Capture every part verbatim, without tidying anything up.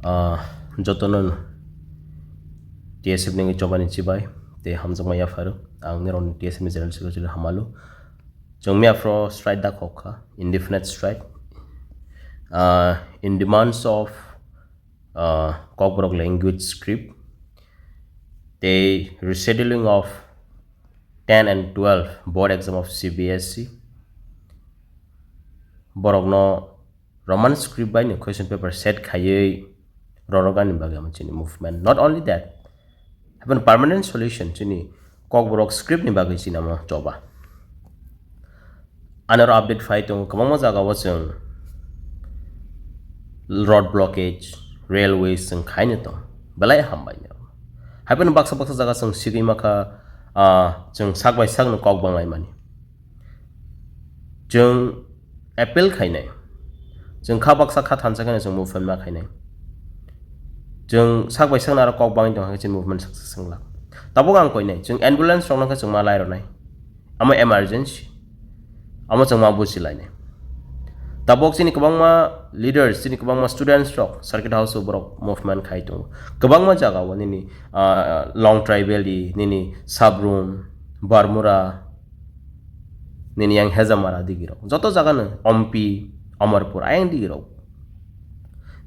Ah, jotono T S F ni chobani chibai tei hamjakma yapharo. Ang nirokni T S F ni General Secretary Hamalu. Chwng miya phro strike da khokha, indefinite strike. Ah, in demands of, ah, Kokborok language script, tei rescheduling of ten and twelve board exam of C B S E. Borokno Roman script bai ni question paper set khaiwi rorogani bagwi amo chini movement. Not only that, happen permanent solution chini Kokborok script ni bagwi chini amo choba. Ani oro update phai tongo, kwbangma jagao chwng road blockage, railways chwng khaino tong, belai hambai ni. Happen baksa baksa jaga chwng sigwi makha, ah, chwng sak bai sakno kok banglaimani. Chwng appeal khainai. Chwng kha baksa kha thansa kheno chwng movement ma khainai. Chwng sak bai sakno aro kok bangwi tongkha khe chini movement success wng glak. Tabuk ang koinai, chwng ambulance rokno khe chwng ma lai rwnai. Amo emergency. Amo chwng ma buji lainai. Tabuk chini kwbangma leaders, chini kwbangma students rok circuit house o borok movement khai tongo. Kwbangma jaga o nini, ah, Longtrai Valley, nini Sabrum, Barmura, nini yang Hejamara digi rok. Joto jaga no Ompi, Amarpur, ayang digi rok.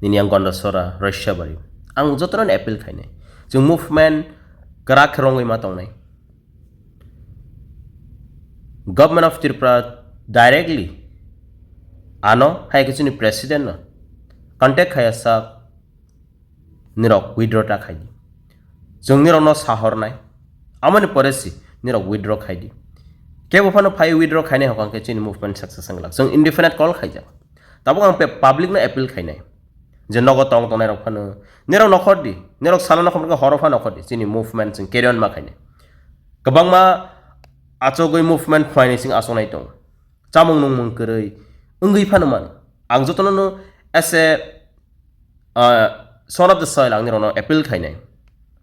Nini yang Gondasora, Roisabari. Ang joto no appeal khainai. Chwng movement kwrak khe rongwi ma tongnai. Government of Tripura directly ano hai khe chini president no contact khaiya sak nirok withdraw ta khaidi. Chwng nirokno sahornai. Amoni pore si nirok withdraw khaidi. Kebo phano phai withdraw khainai hokang khe chini movement success wng glak. Chwng indefinite call khaijak. Tabuk ang pe-, public no appeal khainai. Je nogo tong tongnai rok phano. Nirok nokhor di. Nirok salo nokhor khe horo phano nokhor di. Chini movement chwng carry on ma khainai. Kwbangma achugwi movement phunaini sing achuknai tongo. Chamung nungmung kwrwi wngwi phano mano. Ang jotono no as a, ah, son of the soil ang nirokno appeal khainai.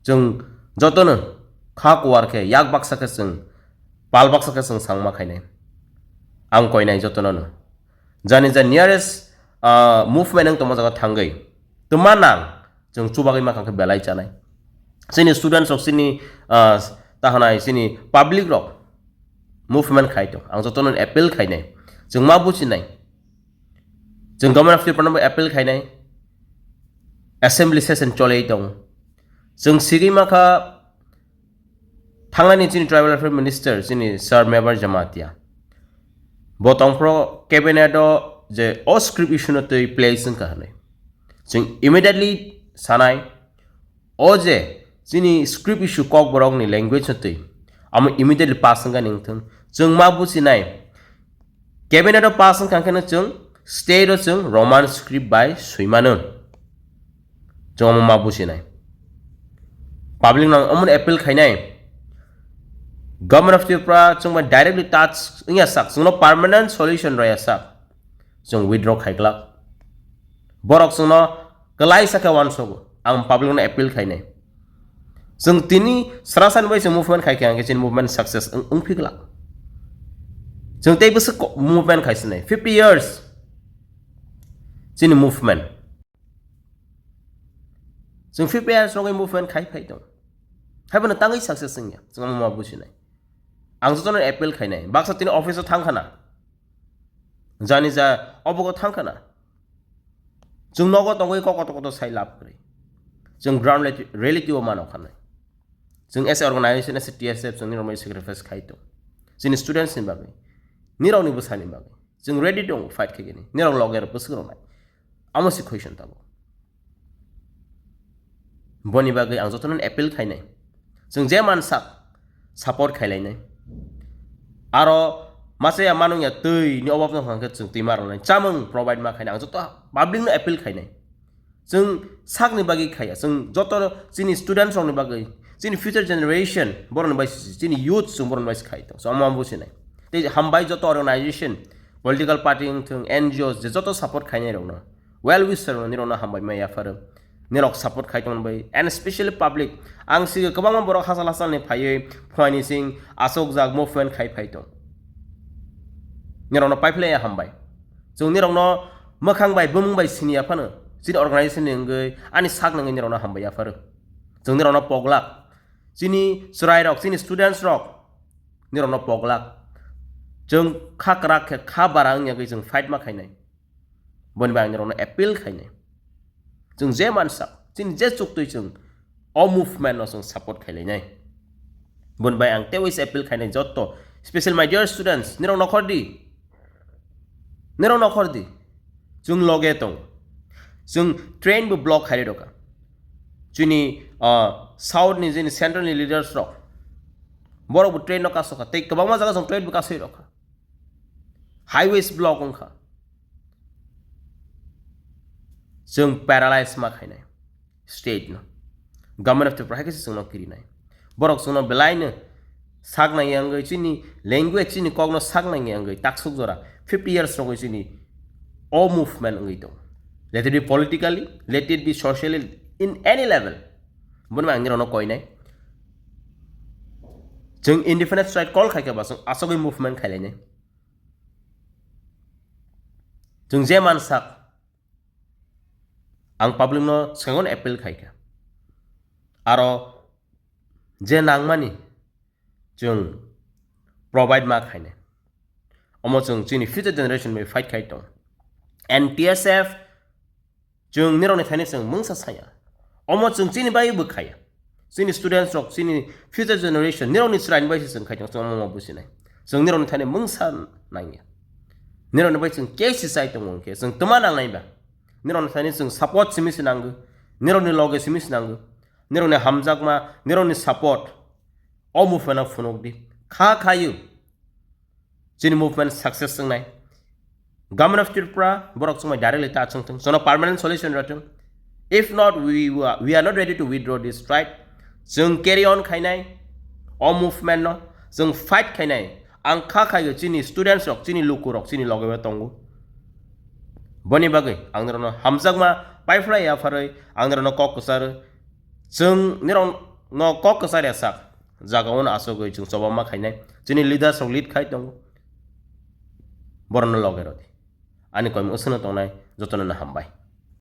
Chwng jotono kha kuar khe yak baksa khe chwng pal baksa khe chwng sangma khainai. Ang koinai jotono no. Jani ja nearest, ah, movement wng tongma jaga thangwi. Twma nang, chwng chubagwi ma kha khe belai chanai. Chini students rok, chini, ah, ta hwnai, chini public rok movement khai tong. Ang jotono appeal khainai. Chwng ma bujinai. Chwng Government of Tripura no appeal khainai. Assembly session cholei tong. Chwng sigwi ma kha Thangnani chini Tribal Welfare Minister, chini Sir Mevar Jamatia. Bo tongphro cabinet o je o script issue no twi place wngkha hwnwi. Chwng immediately sanai, o je chini script issue Kokborokni language no twi, amo immediately pass wngkha ning thung. Chwng ma buchinai, cabinet o pass wngkha khe no chwng state o chwng Roman script bai swimano. Chwng omo ma buchinai. Public no omo appeal khainai. Government of Tripura chwng bai directly touch wngya sak, chwngno permanent solution rwya sak. Chwng withdraw khai glak. Borok chwngno kwlai sakhe uansogo. Ang public no appeal khainai. Chwng tini srasan bai se movement khai khe ang chini movement success wng, wngphi glak. Chwng tei bwswk ko-, movement khai sinai. Fifty years chini movement. Chwng fifty years rogwi movement khai phai tong. Hai bono tangwi success wngya. Chwng omo ma buchinai. Ang jotono appeal khainai. Baksa tini office o thang khana. Jani ja obogo thang khana. Chwng nogo tongwi kok koto koto sai lab kwrwi. Chwng ground reality, reality o mano khanai. Chwng as a organization, as a T S F, chwng nirokni sacrifice khai tong. Chini students ni bagwi, nirokni bwsani bagwi. Chwng ready tongo fight khaigini. Nirok loge rok bwswk rok nai. Amo si question tabuk. Boni bagwi ang jotono appeal khainai. Chwng je mansak support khailainai. Aro masa ya manung ya twi ni obab no hwnkhe chwng twi ma rwnai. Chamung provide ma khainai. Ang joto public no appeal khainai. Chwng sakni bagwi khaiya, chwng joto chini students rokni bagwi, chini future generation borokni bai se, chini youth chwng borokni bai se khai tong. So, omo ang buchinai. Tei hambai joto organization, political party wngthung, N G Os, je joto support khainai rokno, well wisher rokno, nirokno hambai ma yapharo. Nirok support khai tongmani bai, and especially public. Ang sige kwbangma borok hachal hachalni phaiwi phuaini sing achukjak movement khai phai tong. Nirokno paiphlaiya hambai. Chwng nirokno mwkhang bai bumung bai siniya phano, Chini organization ni wngwi ani sak nangwi nirokno hambai yapharo. Chwng nirokno poglak. Chini chwrairok, chini students rok nirokno poglak. Chwng kha kwrak khe kha bara wngya wngwi chwng fight ma khainai. Boni bai ang nirokno appeal khainai. Chwng je mansak, chini je chuktwi chwng o movement no chwng support khailainai. Boni bai ang teibo appeal khainai jotto, special my dear students, nirok nokhor di. Nirok nokhor di. Chwng loge tong. Chwng train bo block khairwi rokha. Chini, ah, south ni jini central ni leaders rok. Borok bo train no kasokha. Tei kwbangma jaga chwng train bo kasoi rokha. Highways block wngkha. Chwng paralyze ma khainai state no. Government of Tripura hai khe se chwngno kirinai. Borok chwngno belaino sak nangya wngwi chini language, chini kokno sak nangya wngwi taksuk jora fifty years rogwi chini o movement wngwi tongo. Let it be politically, let it be socially, in any level. Boni ang nirokno koinai. Chwng independence right call khaikha ba chwng asogwi movement khailainai. Chwng je mansak, ang public no swkangno appeal khaikha. Aro je nangmani chwng provide ma khainai. Omo chwng chini future generation bai fight khai tong. And T S F chwng nirokni thani chwng mungsa saya. Omo chwng chini bai bo khaya. Chini students rok, chini future generation, nirokni chwraini bai se chwng khai tong, chwng omo businai. Chwng nirokni thani mungsa nangya. Nirokni bai chwng case chai tongo hwnkhe, chwng twma nangnai ba. Nirokni thani chwng support simi se nango. Nirokni loge simi se nango. Nirokni hamjakma, nirokni support. O movement no phunuk di. Kha khayu. Chini movement success wngnai. Government of Tripura borok chwngbai directly ta chwng thung. Chwngno permanent solution rw thung. If not, we, we are not ready to withdraw this strike. Chwng carry on khainai o movement no. Chwng fight khainai. Ang kha khaio chini students rok, chini luku rok, chini loge o tongo. Boni bagwi ang nirokno hamjakma paiphlai yapharwi ang nirokno kok kwcharo. Chwng nirokno kok kwchar ya sak. Jaga o no asogwi chwng choba ma khainai. Chini leaders rok lead khai tongo. Borokno loge rw di. Ani koimung swngno tongnai jotono no hambai.